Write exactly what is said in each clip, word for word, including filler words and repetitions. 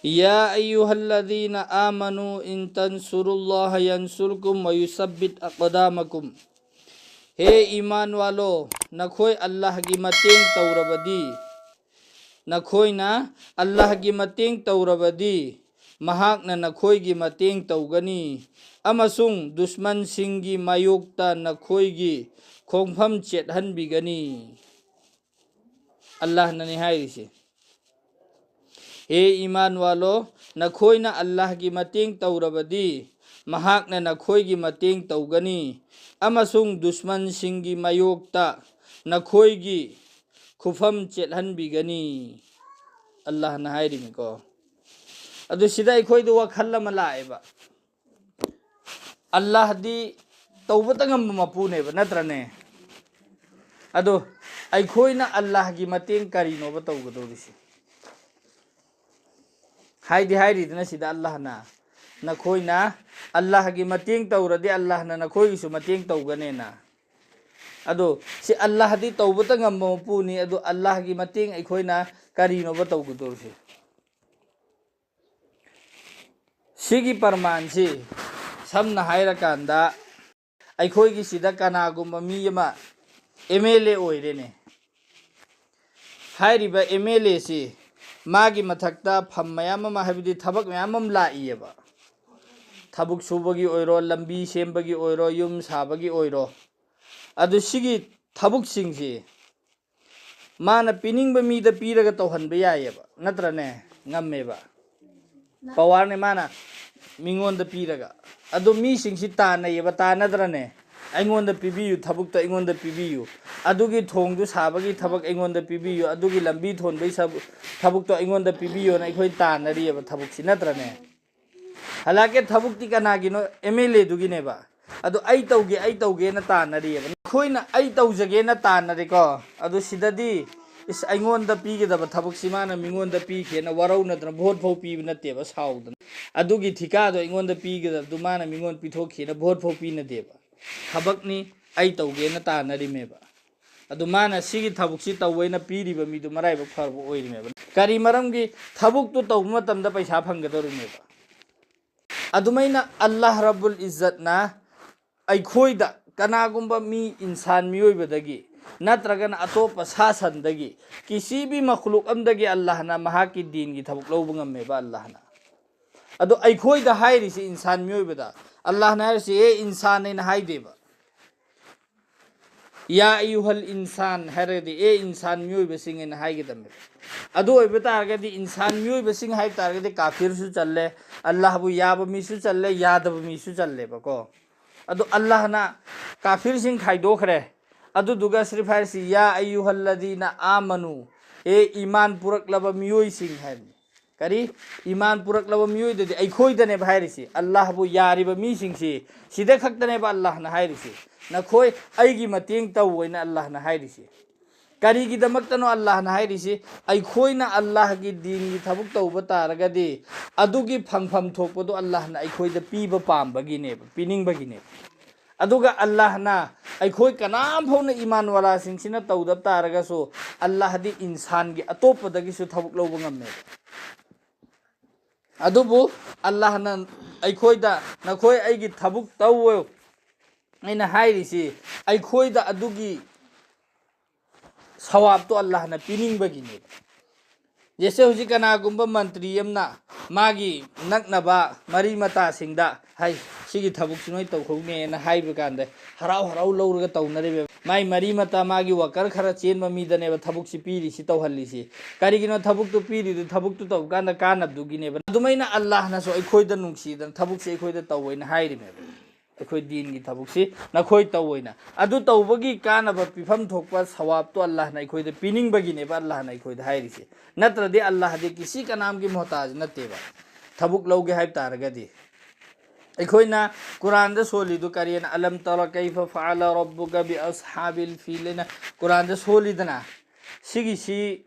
يا أيها الذين آمنوا إن تنصروا الله ينصركم ويثبت أقدامكم. ꯍꯦ ꯏꯃꯥꯟ ꯋꯥꯂꯣ, ꯅꯈꯣꯏ ꯑꯜꯂꯥꯍꯒꯤ ꯃꯇꯦꯡ ꯇꯧꯔꯕꯗꯤ, ꯅꯈꯣꯏꯅ ꯑꯜꯂꯥꯍꯒꯤ ꯃꯇꯦꯡ ꯇꯧꯔꯕꯗꯤ, ꯃꯍꯥꯛꯅ ꯅꯈꯣꯏꯒꯤ ꯃꯇꯦꯡ ꯇꯧꯒꯅꯤ ꯑꯃꯁꯨꯡ ꯗꯨꯁꯃꯟꯁꯤꯡꯒꯤ ꯃꯥꯌꯣꯛꯇ ꯅꯈꯣꯏꯒꯤ ꯈꯣꯡꯐꯝ ꯆꯦꯠꯍꯟꯕꯤꯒꯅꯤ꯫ ꯑꯜꯂꯥꯍꯅꯅꯤ ꯍꯥꯏꯔꯤꯁꯦ꯫ ꯍꯦ ꯏꯃꯥꯟ ꯋꯥꯂꯣ, ꯅꯈꯣꯏꯅ ꯑꯜꯂꯥꯍꯒꯤ ꯃꯇꯦꯡ ꯇꯧꯔꯕꯗꯤ, ꯃꯍꯥꯛꯅ ꯅꯈꯣꯏꯒꯤ ꯃꯇꯦꯡ ꯇꯧꯒꯅꯤ ꯑꯃꯁꯨꯡ ꯗꯨꯁꯃꯟꯁꯤꯡꯒꯤ ꯃꯥꯌꯣꯛꯇ ꯅꯈꯣꯏꯒꯤ ꯈꯨꯐꯝ ꯆꯦꯠꯍꯟꯕꯤꯒꯅꯤ꯫ ꯑꯜꯂꯥꯍꯅ ꯍꯥꯏꯔꯤꯅꯤꯀꯣ꯫ ꯑꯗꯨ ꯁꯤꯗ ꯑꯩꯈꯣꯏꯗ ꯋꯥꯈꯜ ꯑꯃ ꯂꯥꯛꯑꯦꯕ꯫ ꯑꯜꯂꯥꯍꯗꯤ ꯇꯧꯕꯇ ꯉꯝꯕ ꯃꯄꯨꯅꯦꯕ, ꯅꯠꯇ꯭ꯔꯅꯦ? ꯑꯗꯣ ꯑꯩꯈꯣꯏꯅ ꯑꯜꯂꯥꯍꯒꯤ ꯃꯇꯦꯡ ꯀꯔꯤꯅꯣꯕ ꯇꯧꯒꯗꯧꯔꯤꯁꯦ? ꯍꯥꯏꯗꯤ ꯍꯥꯏꯔꯤꯗꯅ ꯁꯤꯗ ꯑꯜꯂꯥꯍꯅ, ꯅꯈꯣꯏꯅ ꯑꯜꯂꯥꯍꯒꯤ ꯃꯇꯦꯡ ꯇꯧꯔꯗꯤ ꯑꯜꯂꯥꯍꯅ ꯅꯈꯣꯏꯒꯤꯁꯨ ꯃꯇꯦꯡ ꯇꯧꯒꯅꯦꯅ꯫ ꯑꯗꯣ ꯁꯤ ꯑꯜꯂꯥꯍꯗꯤ ꯇꯧꯕꯇ ꯉꯝꯕ ꯃꯄꯨꯅꯤ, ꯑꯗꯣ ꯑꯜꯂꯥꯍꯒꯤ ꯃꯇꯦꯡ ꯑꯩꯈꯣꯏꯅ ꯀꯔꯤꯅꯣꯕ ꯇꯧꯒꯗꯧꯔꯤꯁꯦ? ꯁꯤꯒꯤ ꯄ꯭ꯔꯃꯥꯟꯁꯤ ꯁꯝꯅ ꯍꯥꯏꯔꯀꯥꯟꯗ, ꯑꯩꯈꯣꯏꯒꯤ ꯁꯤꯗ ꯀꯅꯥꯒꯨꯝꯕ ꯃꯤ ꯑꯃ ꯑꯦꯝ ꯑꯦꯜ ꯑꯦ ꯑꯣꯏꯔꯦꯅꯦ꯫ ꯍꯥꯏꯔꯤꯕ ꯑꯦꯝ ꯑꯦꯜ ꯑꯦꯁꯤ ꯃꯥꯒꯤ ꯃꯊꯛꯇ ꯐꯝ ꯃꯌꯥꯝ ꯑꯃ, ꯍꯥꯏꯕꯗꯤ ꯊꯕꯛ ꯃꯌꯥꯝ ꯑꯃ ꯂꯥꯛꯏꯌꯦꯕ꯫ ꯊꯕꯛ ꯁꯨꯕꯒꯤ ꯑꯣꯏꯔꯣ, ꯂꯝꯕꯤ ꯁꯦꯝꯕꯒꯤ ꯑꯣꯏꯔꯣ, ꯌꯨꯝ ꯁꯥꯕꯒꯤ ꯑꯣꯏꯔꯣ, ꯑꯗꯨ ꯁꯤꯒꯤ ꯊꯕꯛꯁꯤꯡꯁꯤ ꯃꯥꯅ ꯄꯤꯅꯤꯡꯕ ꯃꯤꯗ ꯄꯤꯔꯒ ꯇꯧꯍꯟꯕ ꯌꯥꯏꯌꯦꯕ, ꯅꯠꯇ꯭ꯔꯅꯦ? ꯉꯝꯃꯦꯕ꯫ ꯄꯋꯥꯔꯅꯦ ꯃꯥꯅ ꯃꯤꯉꯣꯟꯗ ꯄꯤꯔꯒ꯫ ꯑꯗꯣ ꯃꯤꯁꯤꯡꯁꯤ ꯇꯥꯟꯅꯩꯌꯦꯕ, ꯇꯥꯟꯅꯗ꯭ꯔꯅꯦ? ꯑꯩꯉꯣꯟꯗ ꯄꯤꯕꯤꯌꯨ, ꯊꯕꯛꯇꯣ ꯑꯩꯉꯣꯟꯗ ꯄꯤꯕꯤꯌꯨ, ꯑꯗꯨꯒꯤ ꯊꯣꯡꯗꯨ ꯁꯥꯕꯒꯤ ꯊꯕꯛ ꯑꯩꯉꯣꯟꯗ ꯄꯤꯕꯤꯌꯨ, ꯑꯗꯨꯒꯤ ꯂꯝꯕꯤ ꯊꯣꯟꯕꯒꯤ ꯁꯕ-, ꯊꯕꯛꯇꯣ ꯑꯩꯉꯣꯟꯗ ꯄꯤꯕꯤꯌꯨꯅ ꯑꯩꯈꯣꯏ ꯇꯥꯟꯅꯔꯤꯑꯕ ꯊꯕꯛꯁꯤ, ꯅꯠꯇ꯭ꯔꯅꯦ? ꯍꯂꯥꯛꯀꯦ ꯊꯕꯛꯇꯤ ꯀꯅꯥꯒꯤꯅꯣ? M L ꯑꯦꯗꯨꯒꯤꯅꯦꯕ꯫ ꯑꯗꯣ ꯑꯩ ꯇꯧꯒꯦ, ꯑꯩ ꯇꯧꯒꯦꯅ ꯇꯥꯟꯅꯔꯤꯑꯕ꯫ ꯑꯩꯈꯣꯏꯅ ꯑꯩ ꯇꯧꯖꯒꯦꯅ ꯇꯥꯟꯅꯔꯦꯀꯣ꯫ ꯑꯗꯣ ꯁꯤꯗꯗꯤ ꯏꯁ, ꯑꯩꯉꯣꯟꯗ ꯄꯤꯒꯗꯕ ꯊꯕꯛꯁꯤ ꯃꯥꯅ ꯃꯤꯉꯣꯟꯗ ꯄꯤꯈ꯭ꯔꯦꯅ ꯋꯥꯔꯧꯅꯗꯅ ꯚꯣꯠ ꯐꯧ ꯄꯤꯕ ꯅꯠꯇꯦꯕ, ꯁꯥꯎꯗꯅ꯫ ꯑꯗꯨꯒꯤ ꯊꯤꯀꯥꯗꯣ ꯑꯩꯉꯣꯟꯗ ꯄꯤꯒꯗꯕꯗꯨ ꯃꯥꯅ ꯃꯤꯉꯣꯟꯗ ꯄꯤꯊꯣꯛꯈꯤꯅ ꯚꯣꯠ ꯐꯧ ꯄꯤꯅꯗꯦꯕ꯫ ꯊꯕꯛꯅꯤ, ꯑꯩ ꯇꯧꯒꯦꯅ ꯇꯥꯟꯅꯔꯤꯃꯦꯕ꯫ ꯑꯗꯨ ꯃꯥꯅ ꯁꯤꯒꯤ ꯊꯕꯛꯁꯤ ꯇꯧꯋꯦꯅ ꯄꯤꯔꯤꯕ ꯃꯤꯗꯨ ꯃꯔꯥꯏꯕꯛ ꯐꯔꯕ ꯑꯣꯏꯔꯤꯃꯦꯕ꯫ ꯀꯔꯤ ꯃꯔꯝꯒꯤ? ꯊꯕꯛꯇꯨ ꯇꯧꯕ ꯃꯇꯝꯗ ꯄꯩꯁꯥ ꯐꯪꯒꯗꯧꯔꯤꯅꯦꯕ꯫ ꯑꯗꯨꯃꯥꯏꯅ ꯑꯜꯂꯥꯍ ꯔꯕꯨꯜ ꯏꯖꯠꯅ ꯑꯩꯈꯣꯏꯗ ꯀꯅꯥꯒꯨꯝꯕ ꯃꯤ ꯏꯟꯁꯥꯟ ꯃꯤꯑꯣꯏꯕꯗꯒꯤ ꯅꯠꯇ꯭ꯔꯒꯅ ꯑꯇꯣꯞꯄ ꯁꯥ ꯁꯟꯗꯒꯤ ꯀꯤꯁꯤꯕꯤ ꯃꯈꯂꯨꯛ ꯑꯃꯗꯒꯤ ꯑꯜꯂꯥꯍꯅ ꯃꯍꯥꯛꯀꯤ ꯗꯤꯟꯒꯤ ꯊꯕꯛ ꯂꯧꯕ ꯉꯝꯃꯦꯕ ꯑꯜꯂꯥꯍꯅ꯫ ꯑꯗꯣ ꯑꯩꯈꯣꯏꯗ ꯍꯥꯏꯔꯤꯁꯤ ꯏꯟꯁꯥꯟ ꯃꯤꯑꯣꯏꯕꯗ ꯑꯜꯂꯥꯍꯅ ꯍꯥꯏꯔꯤꯁꯤ ꯑꯦ ꯏꯟꯁꯥꯟ ꯑꯩꯅ ꯍꯥꯏꯗꯦꯕ꯫ ꯌꯥ ꯑꯌꯨꯍꯜ ꯏꯟꯁꯥꯟ ꯍꯥꯏꯔꯒꯗꯤ ꯑꯦ ꯏꯟꯁꯥꯟ ꯃꯤꯑꯣꯏꯕꯁꯤꯡ ꯑꯩꯅ ꯍꯥꯏꯒꯗꯕꯅꯦꯕ꯫ ꯑꯗꯨ ꯑꯣꯏꯕ ꯇꯥꯔꯒꯗꯤ ꯏꯟꯁꯥꯟ ꯃꯤꯑꯣꯏꯕꯁꯤꯡ ꯍꯥꯏꯕ ꯇꯥꯔꯒꯗꯤ ꯀꯥꯐꯤꯔꯁꯨ ꯆꯜꯂꯦ, ꯑꯜꯂꯥꯍꯕꯨ ꯌꯥꯕ ꯃꯤꯁꯨ ꯆꯜꯂꯦ, ꯌꯥꯗꯕ ꯃꯤꯁꯨ ꯆꯜꯂꯦꯕꯀꯣ꯫ ꯑꯗꯣ ꯑꯜꯂꯥꯍꯅ ꯀꯥꯐꯤꯔꯁꯤꯡ ꯈꯥꯏꯗꯣꯛꯈ꯭ꯔꯦ꯫ ꯑꯗꯨꯗꯨꯒ ꯁꯤꯔꯤꯐ ꯍꯥꯏꯔꯤꯁꯤ ꯌꯥ ꯑꯌꯨꯍꯜꯂꯗꯤꯅ ꯑꯥꯃꯅꯨ, ꯑꯦ ꯏꯃꯥꯟ ꯄꯨꯔꯛꯂꯕ ꯃꯤꯑꯣꯏꯁꯤꯡ ꯍꯥꯏꯕꯅꯤ꯫ ꯀꯔꯤ? ꯏꯃꯥꯟ ꯄꯨꯔꯛꯂꯕ ꯃꯤꯑꯣꯏꯗꯗꯤ ꯑꯩꯈꯣꯏꯗꯅꯦꯕ ꯍꯥꯏꯔꯤꯁꯤ꯫ ꯑꯜꯂꯥꯍꯕꯨ ꯌꯥꯔꯤꯕ ꯃꯤꯁꯤꯡꯁꯤ ꯁꯤꯗ ꯈꯛꯇꯅꯦꯕ ꯑꯜꯂꯥꯍꯅ ꯍꯥꯏꯔꯤꯁꯤ, ꯅꯈꯣꯏ ꯑꯩꯒꯤ ꯃꯇꯦꯡ ꯇꯧ ꯍꯥꯏꯅ ꯑꯜꯂꯥꯍꯅ ꯍꯥꯏꯔꯤꯁꯤ꯫ ꯀꯔꯤꯒꯤꯗꯃꯛꯇꯅꯣ ꯑꯜꯂꯥꯍꯅ ꯍꯥꯏꯔꯤꯁꯤ? ꯑꯩꯈꯣꯏꯅ ꯑꯜꯂꯥꯍꯒꯤ ꯗꯤꯟꯒꯤ ꯊꯕꯛ ꯇꯧꯕ ꯇꯥꯔꯒꯗꯤ ꯑꯗꯨꯒꯤ ꯐꯪꯐꯝ ꯊꯣꯛꯄꯗꯣ ꯑꯜꯂꯥꯍꯅ ꯑꯩꯈꯣꯏꯗ ꯄꯤꯕ ꯄꯥꯝꯕꯒꯤꯅꯦꯕ, ꯄꯤꯅꯤꯡꯕꯒꯤꯅꯦꯕ꯫ ꯑꯗꯨꯒ ꯑꯜꯂꯥꯍꯅ ꯑꯩꯈꯣꯏ ꯀꯅꯥꯝ ꯐꯥꯎꯅ ꯏꯃꯥꯟ ꯋꯥꯂꯥꯁꯤꯡꯁꯤꯅ ꯇꯧꯗꯕ ꯇꯥꯔꯒꯁꯨ ꯑꯜꯂꯥꯍꯗꯤ ꯏꯟꯁꯥꯟꯒꯤ ꯑꯇꯣꯞꯄꯗꯒꯤꯁꯨ ꯊꯕꯛ ꯂꯧꯕ ꯉꯝꯃꯦꯕ꯫ ꯑꯗꯨꯕꯨ ꯑꯜꯂꯥꯍꯅ ꯑꯩꯈꯣꯏꯗ ꯅꯈꯣꯏ ꯑꯩꯒꯤ ꯊꯕꯛ ꯇꯧꯋꯣ ꯑꯩꯅ ꯍꯥꯏꯔꯤꯁꯤ ꯑꯩꯈꯣꯏꯗ ꯑꯗꯨꯒꯤ ꯁꯋꯥꯕꯇꯣ ꯑꯜꯂꯥꯍꯅ ꯄꯤꯅꯤꯡꯕꯒꯤꯅꯦꯕ꯫ ꯖꯦꯁꯦ ꯍꯧꯖꯤꯛ ꯀꯅꯥꯒꯨꯝꯕ ꯃꯟꯇ꯭ꯔꯤ ꯑꯃꯅ ꯃꯥꯒꯤ ꯅꯛꯅꯕ ꯃꯔꯤ ꯃꯇꯥꯁꯤꯡꯗ ꯍꯥꯏ ꯁꯤꯒꯤ ꯊꯕꯛꯁꯤ ꯅꯣꯏ ꯇꯧꯍꯧꯅꯦꯅ ꯍꯥꯏꯕ ꯀꯥꯟꯗ ꯍꯔꯥꯎ ꯍꯔꯥꯎ ꯂꯧꯔꯒ ꯇꯧꯅꯔꯤꯕ ꯃꯥꯏ ꯃꯔꯤ ꯃꯇꯥ ꯃꯥꯒꯤ ꯋꯥꯀꯔ ꯈꯔ ꯆꯦꯟꯕ ꯃꯤꯗꯅꯦꯕ ꯊꯕꯛꯁꯤ ꯄꯤꯔꯤꯁꯤ ꯇꯧꯍꯜꯂꯤꯁꯤ꯫ ꯀꯔꯤꯒꯤꯅꯣ ꯊꯕꯛꯇꯨ ꯄꯤꯔꯤꯗꯨ? ꯊꯕꯛꯇꯨ ꯇꯧꯕ ꯀꯥꯟꯗ ꯀꯥꯟꯅꯕꯗꯨꯒꯤꯅꯦꯕ꯫ ꯑꯗꯨꯃꯥꯏꯅ ꯑꯜꯂꯥꯍꯅꯁꯨ ꯑꯩꯈꯣꯏꯗ ꯅꯨꯡꯁꯤꯗꯅ ꯊꯕꯛꯁꯤ ꯑꯩꯈꯣꯏꯗ ꯇꯧꯋꯦꯅ ꯍꯥꯏꯔꯤꯃꯦꯕ꯫ ꯑꯩꯈꯣꯏ ꯗꯤꯟꯒꯤ ꯊꯕꯛꯁꯤ ꯅꯈꯣꯏ ꯇꯧꯋꯦꯅ꯫ ꯑꯗꯨ ꯇꯧꯕꯒꯤ ꯀꯥꯟꯅꯕ ꯄꯤꯐꯝ ꯊꯣꯛꯄ ꯁꯋꯥꯕꯇꯣ ꯑꯜꯂꯥꯍꯅ ꯑꯩꯈꯣꯏꯗ ꯄꯤꯅꯤꯡꯕꯒꯤꯅꯦꯕ ꯑꯜꯂꯥꯍꯅ ꯑꯩꯈꯣꯏꯗ ꯍꯥꯏꯔꯤꯁꯦ꯫ ꯅꯠꯇ꯭ꯔꯗꯤ ꯑꯜꯂꯥꯍꯗꯤ ꯀꯤꯁꯤ ꯀꯅꯥꯝꯒꯤ ꯃꯣꯍꯇꯥꯖ ꯅꯠꯇꯦꯕ꯫ ꯊꯕꯛ ꯂꯧꯒꯦ ꯍꯥꯏꯕ ꯇꯥꯔꯒꯗꯤ ꯑꯩꯈꯣꯏꯅ ꯀꯨꯔꯥꯟꯗ ꯁꯣꯜꯂꯤꯗꯨ ꯀꯔꯤꯅ? "ꯑꯂꯝ ꯇꯔ ꯀꯩꯐ ꯐꯑꯂ ꯔꯕꯨꯀ ꯕꯤ ꯑꯁꯍꯥꯕꯤꯜ ꯐꯤꯜ" ꯍꯥꯏꯅ ꯀꯨꯔꯥꯟꯗ ꯁꯣꯜꯂꯤꯗꯅ꯫ ꯁꯤꯒꯤꯁꯤ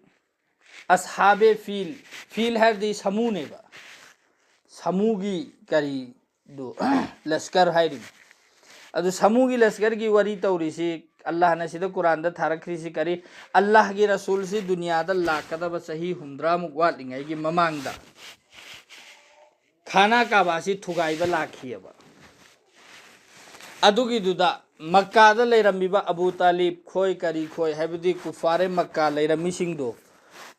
ꯑꯁꯍꯥꯕꯦ ꯐꯤꯜ, ꯐꯤꯜ ꯍꯥꯏꯔꯗꯤ ꯁꯥꯃꯨꯅꯦꯕ꯫ ꯁꯥꯃꯨꯒꯤ ꯀꯔꯤꯗꯨ ꯂꯁꯀꯔ ꯍꯥꯏꯔꯤꯅꯤ꯫ ꯑꯗꯨ ꯁꯥꯃꯨꯒꯤ ꯂꯁꯀꯔꯒꯤ ꯋꯥꯔꯤ ꯇꯧꯔꯤꯁꯤ ꯑꯜꯂꯥꯍꯅ ꯁꯤꯗ ꯀꯨꯔꯥꯟꯗ ꯊꯥꯔꯛꯈ꯭ꯔꯤꯁꯤ ꯀꯔꯤ? ꯑꯜꯂꯥꯍꯒꯤ ꯔꯁꯨꯜꯁꯤ ꯗꯨꯅꯤꯌꯥꯗ ꯂꯥꯛꯀꯗꯕ ꯆꯍꯤ ꯍꯨꯝꯗ꯭ꯔꯥꯃꯨꯛ ꯋꯥꯠꯂꯤꯉꯩꯒꯤ ꯃꯃꯥꯡꯗ ꯈꯥꯅꯥ ꯀꯥꯕꯥꯁꯤ ꯊꯨꯒꯥꯏꯕ ꯂꯥꯛꯈꯤꯑꯕ꯫ ꯑꯗꯨꯒꯤꯗꯨꯗ ꯃꯛꯀꯥꯗ ꯂꯩꯔꯝꯃꯤꯕ ꯑꯕꯨ ꯇꯥꯂꯤꯕ ꯈꯣꯏ, ꯀꯔꯤ ꯈꯣꯏ, ꯍꯥꯏꯕꯗꯤ ꯀꯨꯐꯥꯔꯦ ꯃꯛꯀꯥ ꯂꯩꯔꯝꯃꯤꯁꯤꯡꯗꯣ,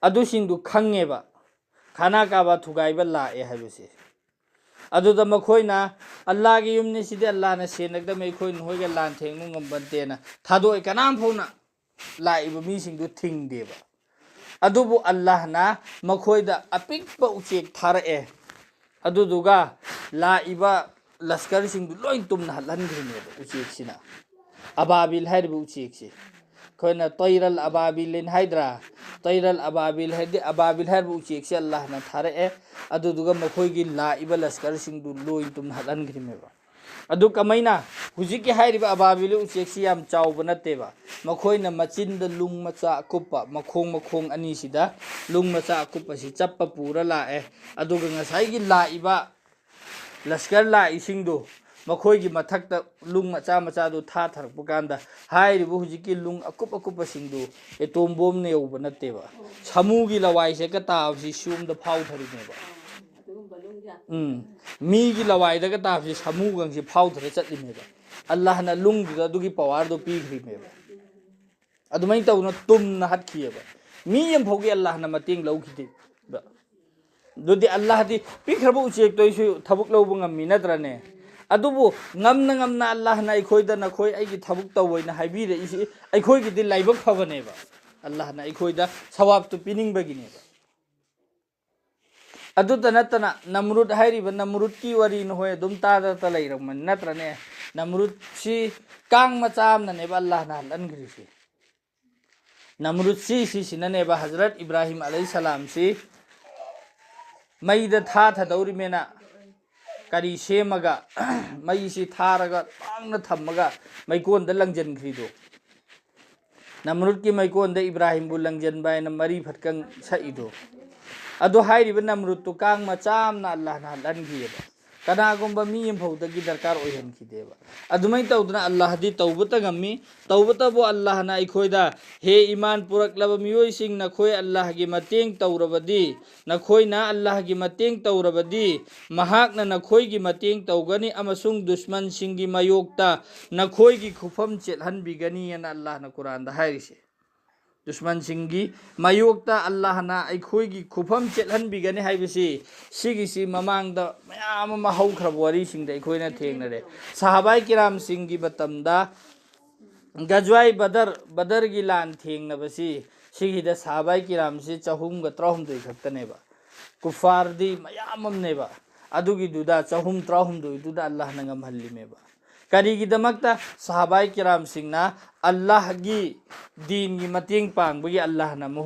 ꯑꯗꯨꯁꯤꯡꯗꯨ ꯈꯪꯉꯦꯕ ꯈꯥꯅꯥ ꯀꯥꯕꯥ ꯊꯨꯒꯥꯏꯕ ꯂꯥꯛꯑꯦ ꯍꯥꯏꯕꯁꯦ꯫ ꯑꯗꯨꯗ ꯃꯈꯣꯏꯅ, "ꯑꯜꯂꯥꯒꯤ ꯌꯨꯝꯅꯤ ꯁꯤꯗꯤ, ꯑꯜꯂꯥꯅ ꯁꯦꯟꯅꯒꯗꯕꯅꯤ, ꯑꯩꯈꯣꯏ ꯅꯈꯣꯏꯒ ꯂꯥꯟ ꯊꯦꯡꯅ ꯉꯝꯕꯟꯇꯦꯅ" ꯊꯥꯗꯣꯛꯑꯦ꯫ ꯀꯅꯥꯝ ꯐꯥꯎꯅ ꯂꯥꯛꯏꯕ ꯃꯤꯁꯤꯡꯗꯨ ꯊꯤꯡꯗꯦꯕ꯫ ꯑꯗꯨꯕꯨ ꯑꯜꯂꯥꯍꯅ ꯃꯈꯣꯏꯗ ꯑꯄꯤꯛꯄ ꯎꯆꯦꯛ ꯊꯥꯔꯛꯑꯦ꯫ ꯑꯗꯨꯗꯨꯒ ꯂꯥꯛꯏꯕ ꯂꯁꯀꯔꯁꯤꯡꯗꯨ ꯂꯣꯏ ꯇꯨꯝꯅ ꯍꯠꯍꯟꯈ꯭ꯔꯤꯅꯦꯕ ꯎꯆꯦꯛꯁꯤꯅ꯫ ꯑꯕꯥꯕꯤꯜ ꯍꯥꯏꯔꯤꯕ ꯎꯆꯦꯛꯁꯤ꯫ ꯑꯩꯈꯣꯏꯅ ꯇꯩꯔꯜ ꯑꯕꯥꯕꯤꯜ ꯍꯥꯏꯅ ꯍꯥꯏꯗ꯭ꯔꯥ? ꯇꯩꯔꯜ ꯑꯕꯥꯕꯤꯜ ꯍꯥꯏꯗꯤ, ꯑꯕꯥꯕꯤꯜ ꯍꯥꯏꯔꯤꯕ ꯎꯆꯦꯛꯁꯤ ꯑꯜꯂꯥꯍꯅ ꯊꯥꯔꯛꯑꯦ꯫ ꯑꯗꯨꯗꯨꯒ ꯃꯈꯣꯏꯒꯤ ꯂꯥꯛꯏꯕ ꯂꯁꯀꯔꯁꯤꯡꯗꯨ ꯂꯣꯏ ꯇꯨꯝꯅ ꯍꯠꯍꯟꯈ꯭ꯔꯤꯅꯦꯕ꯫ ꯑꯗꯨ ꯀꯃꯥꯏꯅ? ꯍꯧꯖꯤꯛꯀꯤ ꯍꯥꯏꯔꯤꯕ ꯑꯕꯥꯕꯤꯜ ꯎꯆꯦꯛꯁꯤ ꯌꯥꯝ ꯆꯥꯎꯕ ꯅꯠꯇꯦꯕ꯫ ꯃꯈꯣꯏꯅ ꯃꯆꯤꯟꯗ ꯂꯨꯡ ꯃꯆꯥ ꯑꯀꯨꯞꯄ, ꯃꯈꯣꯡ, ꯃꯈꯣꯡ ꯑꯅꯤꯁꯤꯗ ꯂꯨꯡ ꯃꯆꯥ ꯑꯀꯨꯞꯄꯁꯤ ꯆꯞꯄ ꯄꯨꯔ ꯂꯥꯛꯑꯦ꯫ ꯑꯗꯨꯒ ꯉꯁꯥꯏꯒꯤ ꯂꯥꯛꯏꯕ ꯂꯁꯀꯔ ꯂꯥꯛꯏꯁꯤꯡꯗꯨ, ꯃꯈꯣꯏꯒꯤ ꯃꯊꯛꯇ ꯂꯨꯡ ꯃꯆꯥ ꯃꯆꯥꯗꯨ ꯊꯥꯊꯔꯛꯄ ꯀꯥꯟꯗ, ꯍꯥꯏꯔꯤꯕ ꯍꯧꯖꯤꯛꯀꯤ ꯂꯨꯡ ꯑꯀꯨꯞ ꯑꯀꯨꯞꯄꯁꯤꯡꯗꯨ ꯑꯦꯇꯣꯝ ꯕꯣꯝꯅ ꯌꯧꯕ ꯅꯠꯇꯦꯕ, ꯁꯥꯃꯨꯒꯤ ꯂꯋꯥꯏꯁꯦ ꯍꯦꯛꯇ ꯇꯥꯕꯁꯤ ꯁꯣꯝꯗ ꯐꯥꯎꯊꯔꯤꯅꯦꯕ꯫ ꯎꯝ꯫ ꯃꯤꯒꯤ ꯂꯋꯥꯏꯗꯒ ꯇꯥꯕꯁꯤ ꯁꯥꯃꯨꯒꯪꯁꯤ ꯐꯥꯎꯊꯔ ꯆꯠꯂꯤꯅꯦꯕ꯫ ꯑꯜꯂꯥꯍꯅ ꯂꯨꯡꯗꯨꯗ ꯑꯗꯨꯒꯤ ꯄꯋꯥꯔꯗꯣ ꯄꯤꯈ꯭ꯔꯤꯅꯦꯕ꯫ ꯑꯗꯨꯃꯥꯏꯅ ꯇꯧꯗꯅ ꯇꯨꯝꯅ ꯍꯠꯈꯤꯑꯕ꯫ ꯃꯤ ꯑꯃꯐꯥꯎꯒꯤ ꯑꯜꯂꯥꯍꯅ ꯃꯇꯦꯡ ꯂꯧꯈꯤꯗꯦꯕ꯫ ꯑꯗꯨꯗꯤ ꯑꯜꯂꯥꯍꯗꯤ ꯄꯤꯛꯈ꯭ꯔꯕ ꯎꯆꯦꯛꯇꯣ ꯑꯩꯁꯨ ꯊꯕꯛ ꯂꯧꯕ ꯉꯝꯃꯤ ꯅꯠꯇ꯭ꯔꯅꯦ? ꯑꯗꯨꯕꯨ ꯉꯝꯅ ꯉꯝꯅ ꯑꯜꯂꯥꯍꯅ ꯑꯩꯈꯣꯏꯗ "ꯅꯈꯣꯏ ꯑꯩꯒꯤ ꯊꯕꯛ ꯇꯧ" ꯍꯥꯏꯅ ꯍꯥꯏꯕꯤꯔꯛꯏꯁꯤ ꯑꯩꯈꯣꯏꯒꯤꯗꯤ ꯂꯥꯏꯕꯛ ꯐꯕꯅꯦꯕ꯫ ꯑꯜꯂꯥꯍꯅ ꯑꯩꯈꯣꯏꯗ ꯁꯋꯥꯕꯇꯨ ꯄꯤꯅꯤꯡꯕꯒꯤꯅꯦꯕ꯫ ꯑꯗꯨꯇ ꯅꯠꯇꯅ ꯅꯝꯔꯨꯗ ꯍꯥꯏꯔꯤꯕ ꯅꯝꯔꯨꯗꯀꯤ ꯋꯥꯔꯤ ꯅꯈꯣꯏ ꯑꯗꯨꯝ ꯇꯥꯗꯅ ꯂꯩꯔꯝꯃꯅꯤ ꯅꯠꯇ꯭ꯔꯅꯦ? ꯅꯝꯔꯨꯗꯁꯤ ꯀꯥꯡ ꯃꯆꯥ ꯑꯃꯅꯅꯦꯕ ꯑꯜꯂꯥꯍꯅ ꯍꯜꯍꯟꯈ꯭ꯔꯤꯁꯤ꯫ ꯅꯝꯔꯨꯗꯁꯤ ꯁꯤꯁꯤꯅꯅꯦꯕ ꯍꯖꯔꯠ ꯏꯕ꯭ꯔꯥꯍꯤꯝ ꯑꯂꯩꯍꯤ ꯁꯂꯥꯝꯁꯤ ꯃꯩꯗ ꯊꯥꯊꯗꯧꯔꯤꯃꯦꯅ ꯀꯔꯤ ꯁꯦꯝꯃꯒ, ꯃꯩꯁꯤ ꯊꯥꯔꯒ ꯄꯥꯡꯅ ꯊꯝꯃꯒ ꯃꯩꯀꯣꯟꯗ ꯂꯪꯖꯟꯈ꯭ꯔꯤꯗꯣ꯫ ꯅꯝꯔꯨꯗꯀꯤ ꯃꯩꯀꯣꯟꯗ ꯏꯕ꯭ꯔꯥꯍꯤꯝꯕꯨ ꯂꯪꯖꯟꯕ ꯍꯥꯏꯅ ꯃꯔꯤ ꯐꯠꯀꯪ ꯁꯛꯏꯗꯣ꯫ ꯑꯗꯨ ꯍꯥꯏꯔꯤꯕ ꯅꯝꯔꯨꯗꯇꯨ ꯀꯥꯡ ꯃꯆꯥ ꯑꯃꯅ ꯑꯜꯂꯥꯍꯅ ꯍꯜꯍꯟꯈꯤꯑꯕ꯫ ꯀꯅꯥꯒꯨꯝꯕ ꯃꯤ ꯑꯃꯐꯥꯎꯗꯒꯤ ꯗꯔꯀꯥꯔ ꯑꯣꯏꯍꯟꯈꯤꯗꯦꯕ꯫ ꯑꯗꯨꯃꯥꯏꯅ ꯇꯧꯗꯅ ꯑꯜꯂꯥꯍꯗꯤ ꯇꯧꯕꯇ ꯉꯝꯃꯤ꯫ ꯇꯧꯕꯇꯕꯨ ꯑꯜꯂꯥꯍꯅ ꯑꯩꯈꯣꯏꯗ, "ꯍꯦ ꯏꯃꯥꯟ ꯄꯨꯔꯛꯂꯕ ꯃꯤꯑꯣꯏꯁꯤꯡ, ꯅꯈꯣꯏ ꯑꯜꯂꯥꯍꯒꯤ ꯃꯇꯦꯡ ꯇꯧꯔꯕꯗꯤ, ꯅꯈꯣꯏꯅ ꯑꯜꯂꯥꯍꯒꯤ ꯃꯇꯦꯡ ꯇꯧꯔꯕꯗꯤ, ꯃꯍꯥꯛꯅ ꯅꯈꯣꯏꯒꯤ ꯃꯇꯦꯡ ꯇꯧꯒꯅꯤ ꯑꯃꯁꯨꯡ ꯗꯨꯁꯃꯟꯁꯤꯡꯒꯤ ꯃꯥꯌꯣꯛꯇ ꯅꯈꯣꯏꯒꯤ ꯈꯨꯐꯝ ꯆꯦꯠꯍꯟꯕꯤꯒꯅꯤ" ꯍꯥꯏꯅ ꯑꯜꯂꯥꯍꯅ ꯀꯨꯔꯥꯟꯗ ꯍꯥꯏꯔꯤꯁꯦ꯫ ꯗꯨꯁꯃꯟꯁꯤꯡꯒꯤ ꯃꯥꯌꯣꯛꯇ ꯑꯜꯂꯥꯍꯅ ꯑꯩꯈꯣꯏꯒꯤ ꯈꯨꯐꯝ ꯆꯦꯠꯍꯟꯕꯤꯒꯅꯤ ꯍꯥꯏꯕꯁꯤ, ꯁꯤꯒꯤꯁꯤ ꯃꯃꯥꯡꯗ ꯃꯌꯥꯝ ꯑꯃ ꯍꯧꯈ꯭ꯔꯕ ꯋꯥꯔꯤꯁꯤꯡꯗ ꯑꯩꯈꯣꯏꯅ ꯊꯦꯡꯅꯔꯦ꯫ ꯁꯍꯥꯕꯥꯏ ꯀꯤꯔꯥꯝꯁꯤꯡꯒꯤ ꯃꯇꯝꯗ ꯒꯖꯋꯥꯏ ꯕꯗꯔ, ꯕꯗꯔꯒꯤ ꯂꯥꯟ ꯊꯦꯡꯅꯕꯁꯤ, ꯁꯤꯒꯤꯗ ꯁꯍꯥꯕꯥꯏ ꯀꯤꯔꯥꯝꯁꯤ ꯆꯍꯨꯝꯒ ꯇꯔꯥꯍꯨꯝꯗꯣꯏ ꯈꯛꯇꯅꯦꯕ꯫ ꯀꯨꯐꯥꯔꯗꯤ ꯃꯌꯥꯝ ꯑꯃꯅꯦꯕ꯫ ꯑꯗꯨꯒꯤꯗꯨꯗ ꯆꯍꯨꯝ ꯇꯔꯥꯍꯨꯝꯗꯣꯏꯗꯨꯗ ꯑꯜꯂꯥꯍꯅ ꯉꯝꯍꯜꯂꯤꯃꯦꯕ꯫ ꯀꯔꯤꯒꯤꯗꯃꯛꯇ? ꯁꯍꯥꯕꯥꯏ ꯀꯤꯔꯥꯝꯁꯤꯡꯅ ꯑꯜꯂꯥꯍꯒꯤ ꯗꯤꯟꯒꯤ ꯃꯇꯦꯡ ꯄꯥꯡꯕꯒꯤ ꯑꯜꯂꯥꯍꯅ ꯃꯍꯨꯠ